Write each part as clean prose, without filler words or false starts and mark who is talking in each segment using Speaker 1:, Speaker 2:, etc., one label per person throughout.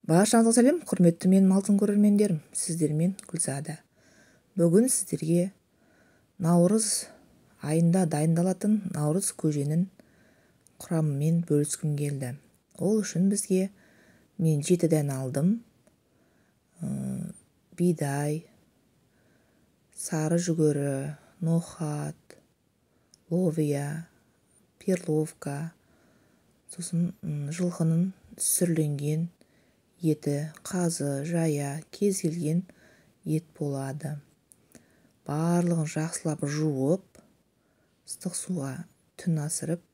Speaker 1: Баршаңызға сәлем, құрметті менің алтын көрермендерім, сіздермен Гүлзада. Бүгін сіздерге наурыз айында дайындалатын наурыз көженің құрамымен бөліскім келді. Ол үшін бізге мен 7 дән алдым. Бидай, сары жүгері, ноқат, ловия, перловка, сосын жылқының сүрленген еті, қазы, жая, кез келген ет болады. Барлығын жақсылап жуып, ыстық суға түн асырып,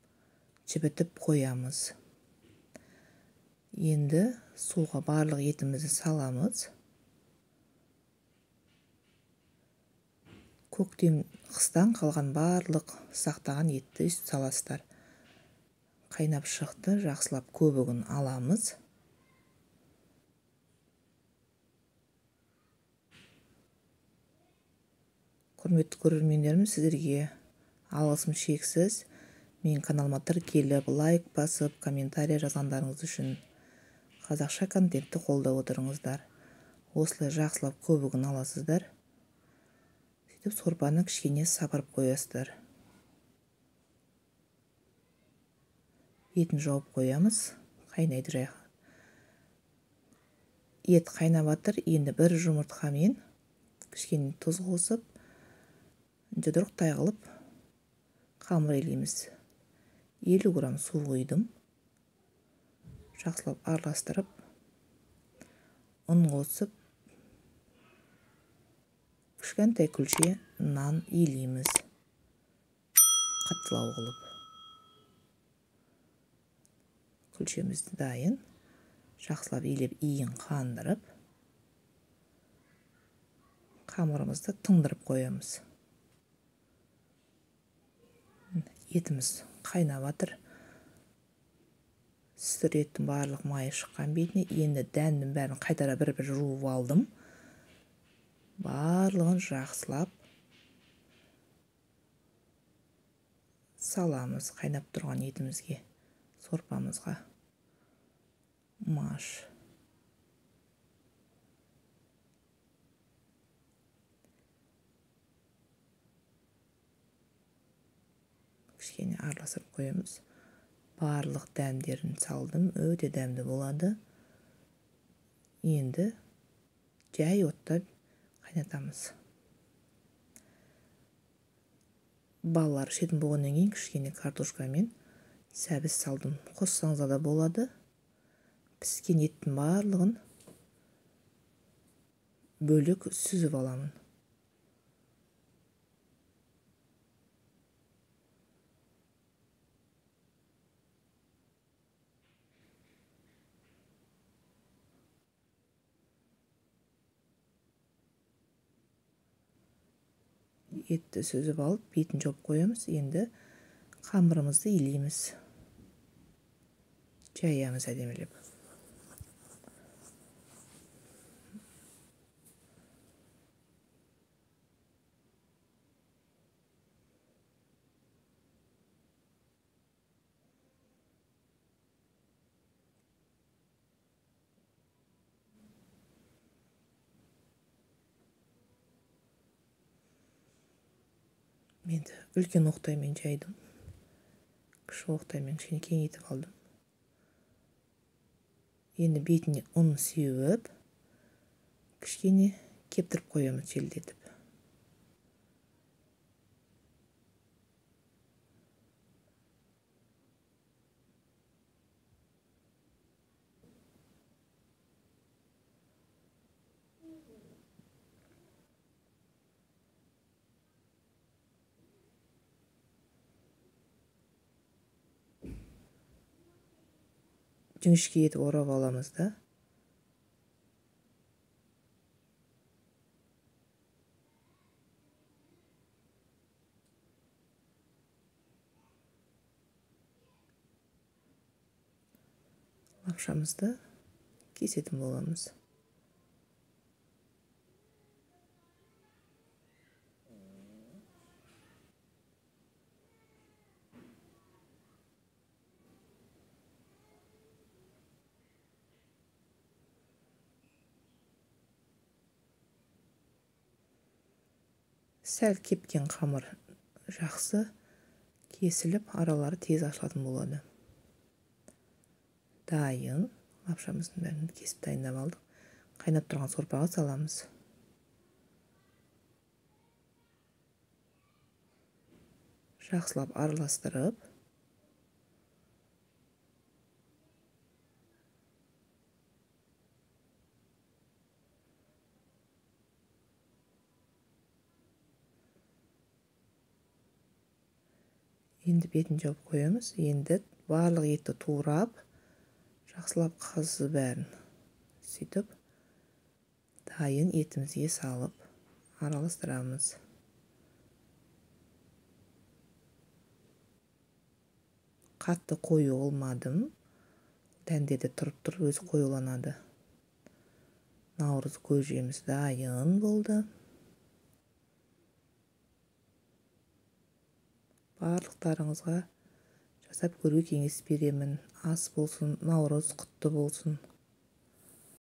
Speaker 1: жібітіп қоямыз. Енді суға барлық етімізді саламыз. Көктем қыстан қалған барлық сақтаған етті саласыздар. Қайнап шықты, жақсылап көбігін аламыз. Құрметті көрермендерім, сіздерге алғысым шексіз. Мен каналыма тіркеліп, лайк басып, комментарий жазғандарыңыз үшін қазақша контентті қолдап отырыңыздар. Осылай жақсылап көбігін аласыздар. Сөйтіп сорпаны кішкене сапырып қоясыздар. Етін жауып қоямыз. Қайнайды жай. Ет қайнап жатыр. Енді бір жұмыртқамен кішкене тұз қосып, жұдырықтай қылып қамыр елейміз. 50 грамм су құйдым. Жақсылап араластырып, ұн қосып, кішкентай күлше нан елейміз. Қаттылау қылып. Күлшеміз дайын. Жақсылап елеп, иін қандырып, қамырымызды тыңдырып қоямыз. Етіміз қайнап жатыр. Сүр еттің барлық майы шыққан бетіне. Енді дәннің бәрін қайтара бір-бір жуып алдым. Барлығын жақсылап саламыз қайнап тұрған етімізге, сорпамызға. Маш. Кішкене араластырып қоямыз. Барлық дәмдерін салдым, өте дәмді болады. Енді жай отта қайнатамыз. Балалар ішетін болғаннан кейін кішкене картошка мен сәбіз салдым. Қоссаңыз да болады. Піскен еттің барлығын бөлек сүзіп аламын. Етті сүзіп алып, бетін жауып қоямыз. Енді қамырымызды илейміз. Жаямыз әдемілеп. Енді үлкен оқтаймен жайдым. Кіші оқтаймен кішкене кеңейтіп алдым. Енді бетіне ұн сеуіп, кішкене кептіріп қоямыз желдетіп. Жіңішке етіп орап аламыз да. Лапшамызды кесетін боламыз. Сәл кепкен қамыр жақсы кесіліп, аралары тез ашылатын болады. Дайын. Лапшамыздың бәрін кесіп дайындап алдық. Қайнап тұрған сорпаға саламыз. Жақсылап араластырып, енді бетін жауып қоямыз. Енді барлық етті турап, жақсылап қазы бәрін. Сөйтіп дайын етімізге салып араластырамыз. Қатты қою қылмадым. Дәндерде тұрып-тұрып өзі қоюланады. Наурыз көжеміз дайын болды. Барлықтарыңызға жасап көруге кеңес беремін. Ас болсын, наурыз құтты болсын.